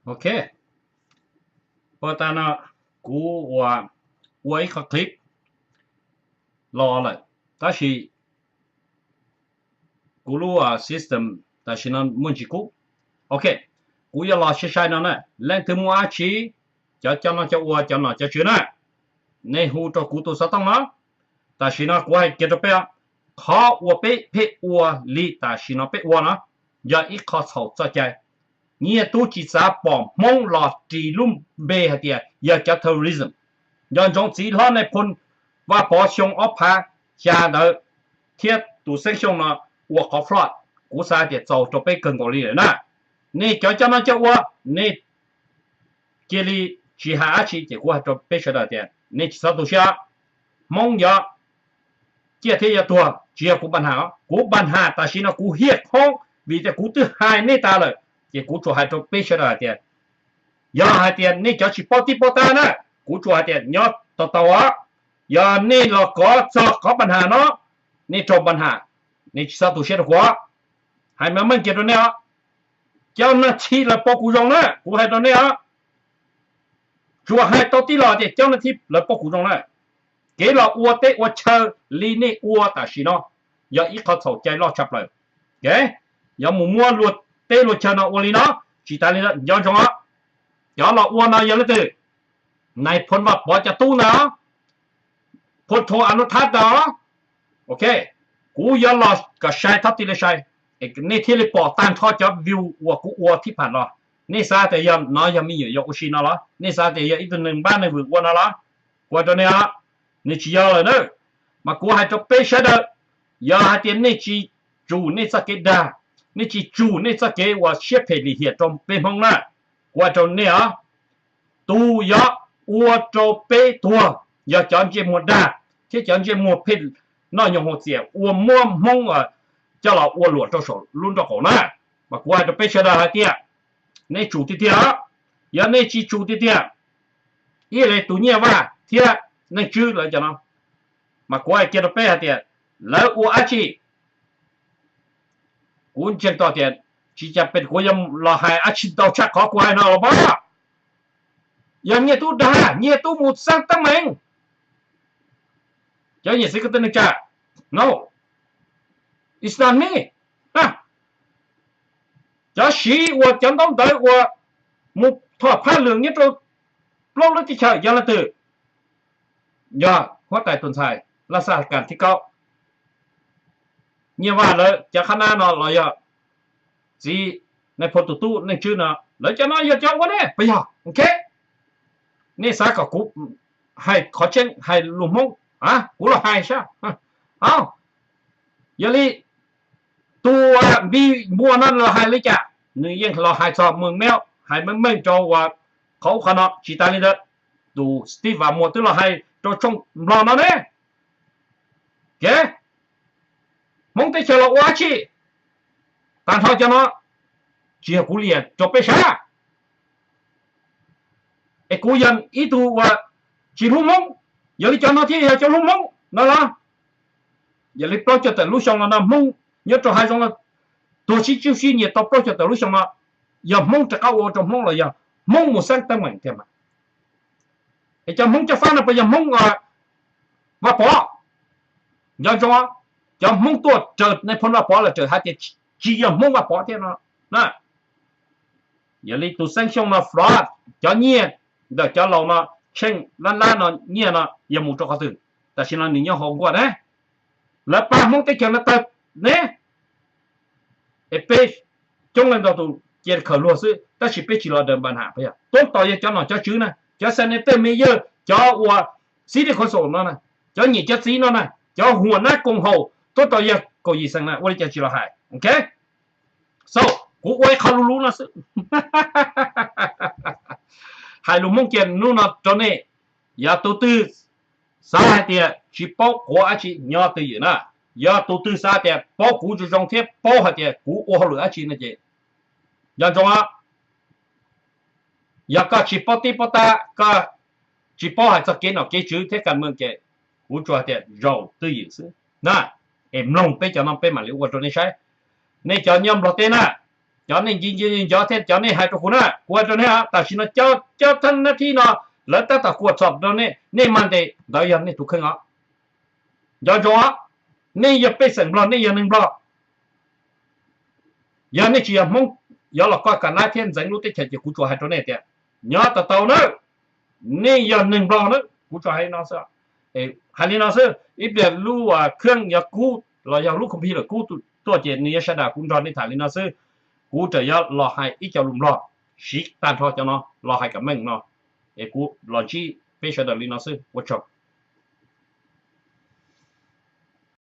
Ok, ua tas no kuv ua, ua ib qho clip los lawm, tab sis kuv lub system tam sim no muaj ntsis kub. Ok, kuv yuav los sai sai no na, leej twg muaj dab tsi, cov coj noj coj ua, cov nom cov tswv na, nej hu rau kuv tus xov tooj no. Tam sim no kuv hais kiag rau peb, qhov uas peb pheej ua li tam sim no peb ua no yog ib qho txhaum txoj cai. Nyiaj tub tsis xav pom Hmoob los ris lub npe hais tias yog cov terrorism. Nco ntsoov txiv hlob Nais Phoo Vaj Pov xyoo ob phav xya ntawd thiab tus Xeeb Xyooj no ua qhov fraud, kuv xav tias txaus rau peb kawg nkaus li lawm na. Nej cov coj noj coj ua, nej cia li tsis hais dab tsi ces kuv hais rau peb sawv daws tias nej tsis txhob tu siab. Hmoob yog ciaj thiab yuav tuag tsis yog kuv npa nham, kuv npa nham tam sim no kuv hiaj khoob vim tias kuv twb hais nej tas lawm, ces kuv tsuas hais rau peb sawv daws hais tias, yog hais tias nej cov tsis paub tib paub tab na, kuv tsuas hais tias nyob tau tau os. Yog nej los kov txog qhov npa nham no, nej raug npa nham, nej tsis txhob tu siab rau kuv. Hais meej meej kiag rau nej os, cov nas thi lawv paub kuv zoo na, kuv hais rau nej os. Tsuas hais tau tib lo tias cov nas thi lawv paub kuv zoo na. Kev los ua teb ua chaw li nej ua tam sim no yog ib qho txhaum cai loj tshaj plaws. Yog mus muab luag teb luag chaw no ua li no, tsis tas li ntawd nco ntsoov os, cov los ua no yog leej twg? Nais Phoo Vaj Pov cov tub ntag, Phoo Thoo Anuthap ntag. Ok, kuv yuav los kom sai thaum twg li sai, nej thiaj li pom tag nrho cov view uas kuv ua thib pham los. Nej xav tias yog no yog me nyuam yaus ua si no los? Nej xav tias yog ib tug neeg npab neeg vwm ua no los? Kuv hais rau nej os, nws tsis yog lawm na. Mas kuv hais rau peb sawv daws, yog hais tias nej tsis tsum nej txoj kev dag, nej tsis tsum nej txoj kev uas siab phem lim hiam rau peb Hmoob na, kuv hais rau nej os, tus yuav ua rau peb tuag yog cov ntsej muag dag thiab cov ntsej muag phem noj nyoos haus txias uas muab Hmoob coj los ua luam rau saum lub nraub qaum na. Mas kuv hais rau peb sawv daws hais tias, nej tsum tiag tiag, yog nej tsis tsum tiag tiag, ib yam li tus Nyiaj Vaj thiab Neej Tswb lawv cov no, mas kuv hais kiag rau peb hais tias lawv ua dab tsi, kuv ntseeg tau tias tsis cas pes kuv yuav los hais dab tsi ntau tshaj qhov kuv hais no los mas. Yog Nyiaj Tub dag, Nyiaj Tub mus xab teeb meem, cov niam txiv kwv tij neej tsa, no, it's not me. Cov siv uas cov ntaub ntawv uas mus thom phaj lwm nyob rau plaub lub teb chaws yog leej twg? Yog huab tais tus ntxhais Laj Xaj Kas thib kaub, Nyiaj Vaj lawv cov qhab nab no los yog txiv Nais Phoo tus tub Neej Tswb no, lawv cov no yog cov ua ne puas yog? Ok, nej xav kom kuv hais qhov tseeb hais lus Hmoob, kuv los hais saib. Yog li tus Npis Npuas no los hais li cas? Nws yeej los hais txog Meej Meeb, hais meej meej rau uas qhov ub qhov no. Tsis tas li ntawd, tus Steve Vam Muas twb los hais rau tshooj Nplog no ne. Ke, Hmoob teb chaws los ua dab tsi? Tag nrho cov no tsis yog kuv liam rau peb saib, es kuv yog ib tug uas tsis hlub Hmoob, yog li cov no thiaj yog cov hlub Hmoob no los? Yog li plaub caug tawm lub xyoo los no Hmoob nyob rau hav zoov no tuag sib tswj sib nyiam tau plaub caug tawm lub xyoo no, yog Hmoob rov qab ua rau Hmoob los yog Hmoob mus xab teeb meem tiag mas? Es cov Hmoob cov fab no puas yog Hmoob Vaj Pov? Nco ntsoov, cov Hmoob tuaj raws Nais Phoo Vaj Pov lawm raws hais tias tsis yog Hmoob Vaj Pov thiab no na. Yog li tus Xeeb Xyooj no fraud, cov nyiaj ntawm cov laus no, tsheej lab lab no nyiaj no yog mus rau qhov twg? Tam sim no nws nyob hauv nkuaj ne, lawv pab Hmoob teb chaws no tawg ne. Es peb coob leej ntau tus cia khaws luag xwb tab sis peb tsis los daws npa nham puas yog? Tuab tom yog cov nom cov tswv na, cov senator, mayor, cov uas city council no na, cov niam cov txiv no na, cov huam nab koom haum, tuab tom yog kaum yim xeem na, ua li cas tsis los hais? Ok, so kuv ua ib qho lub lub no xwb. Hais lus Hmoob kiag hnub no rau nej, yog tus twg xav hais tias tsis paub quav dab tsi nyob twj ywm na, yog tus twg xav tias paub kuv zoo zoo thiab paub hais tias kuv ua hauj lwm dab tsi no ces nco ntsoov, yog koj tsis paub tib paub tab, koj tsis paub hais txog kev nom kev tswv thiab kas meej ces kuv tsuas hais tias zaum twj ywm xwb na. Es mloog peb cov no peb mam li ua rau nej saib. Nej cov nyob Nplog teb na, cov nej nci nci nco thiab cov nej hais rau kuv na, kuv hais rau nej, tam sim no cov thab nab thib no lawv tab tom kuam txom rau nej, nej mas ntes ntawd yog nej tus kheej os. Nco ntsoov os, nej yog pej xeem Nplog, nej yog neeg Nplog. Yog nej tsis yog Hmoob yuav los koj kam nab thiab ntxeev lub teb chaws ces kuv tsuas hais rau nej tias nyob tau tau nawb, nej yog neeg Nplog nawb, kuv tsuas hais li no xwb. Hais li no xwb, ib pliag lub kheeb yuav kub los yog lub computer kub tuaj ces nws yuav sawv daws, kuv nrog nej tham li no xwb. Kuv tseem yuav los hais ib co lus Nplog siv tag nrho cov no los hais kom meej no, es kuv los ntsib peb sawv daws li no xwb, ua tsaug.